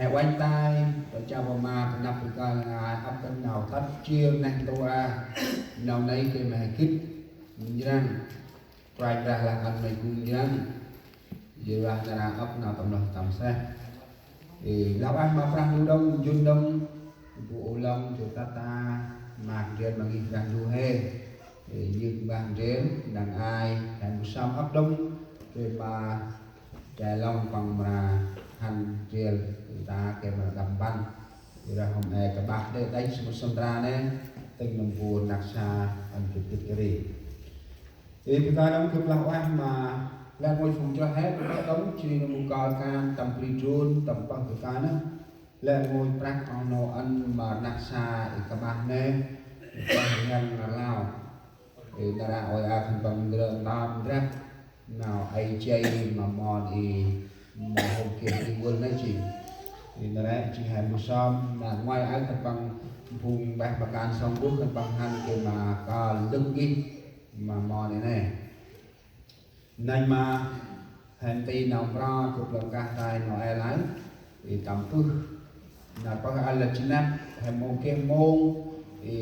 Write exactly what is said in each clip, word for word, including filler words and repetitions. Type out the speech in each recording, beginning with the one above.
He uănh tay, pơ chau pơ ma, pơ năp pơ kơi, ngăn ăp kơnh nau tât chiêng neh ntu a. Nau nây gay ma he gĭt njrăng. Kôranh Brah lah ăn may gŭ njrăng. Yua lah nar aơ ăp nau tâm lơh tâm sreh. Ê, lah ueh ma Brah Ndu đŏng, njŭn đŏng, bu u lŏng, jŭr tât ta, maak ndrel ma ngih Brah Ndu he. Ê, yơk maak ndrel, năng ai, hên bu sơm ăp đŏng, gay ma Cha lŏng păng mra hăn ndrel ta gay mra đăp mpăn. Ê, rah hôm e kƀah đê đăch sŭm sŭm tra nê, tĭng nâm bu rnăk sa ăn gĭt gĭt kơt ri. Ê, phi ta đŏng gâp lah ueh ma lĕ rngôch phung chroh he, phi ta đŏng jêh ri nâm bu kơl kan tâm bri drôn, tâm pơh phi ta nê. Lĕ rngôch prăk oh nô ăn ma rnăk sa ê kƀah nê, ê pơh rhiăng ngar lao. Ê, nar aơ ôi a khân păng ndrơm tam drăp. Nau ay chay ma mon ê, ma hôm geh ê vâl nê jêng. Ê, nar aơ jêng he bu sơm, nar ngoai aơ khân păng phung bah ma kan sŏng buh khân păng hăn gay ma kơl lơ̆k gĭt ma mon ê nê. Nây ma he nti nau mprơ gâp lŏng kah tay Noel aơ, ê, tâm bơh. Nar pơh aơ lĕ jêh năp, he mâu geh mông, ê,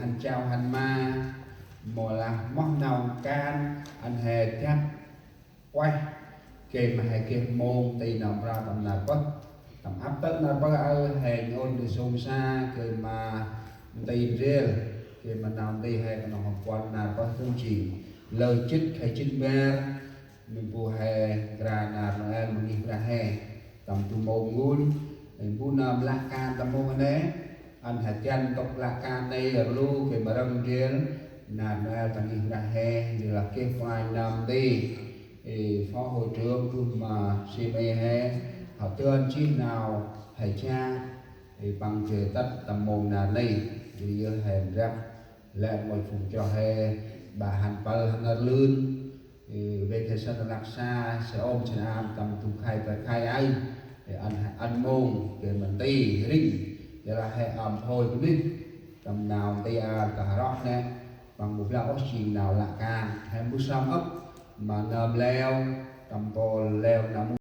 hăn chau hăn ma, mâu lah moh nau kan, ăn he dăp ueh, gay ma he geh mông nti nau mprơ tâm nar pơh. Tâm ăp tơ̆ nar pơh aơ he nhôn đê sông sa, gay ma nti ndrel, gay ma nau nti he knŏng hŏ puăn nar pơh tŭng jêng. Lơ jĭt he jĭt mber, nâm bu he nkra nar Noel ma ngih Brah he. Tâm du mông ngul, nâm bu nơm lah kan tâm mông nê, ăn he dăn ntŭk lah kan nê rlu gay ma rơ̆ng ndrel, nar Noel ta ngih Brah he, ndrel lah geh păng nơm nti. Ê, phó hội trưởng gŭ ma si mê he, hŏ dơn jêh nau he jă, ê, păng jêh tât tâm mông nar nê, jêh ri yơh he ndrăp, lĕ rngôch phung chroh he, ba hăn pâl hăn nar lưn, ê, wê khe săn rnăk sa, se ôm săn am tâm du khay ta khay aơ, ê, ăn, ăn mông, gay ma nti, rĭng, jêh lah he ăm phôi bunuyh, tâm nau nti a ta roh nê, păng mâu blau ôh jêng nau lah kan, he mbu sơm ăp, ma nơm leo, tâm pôl leo nau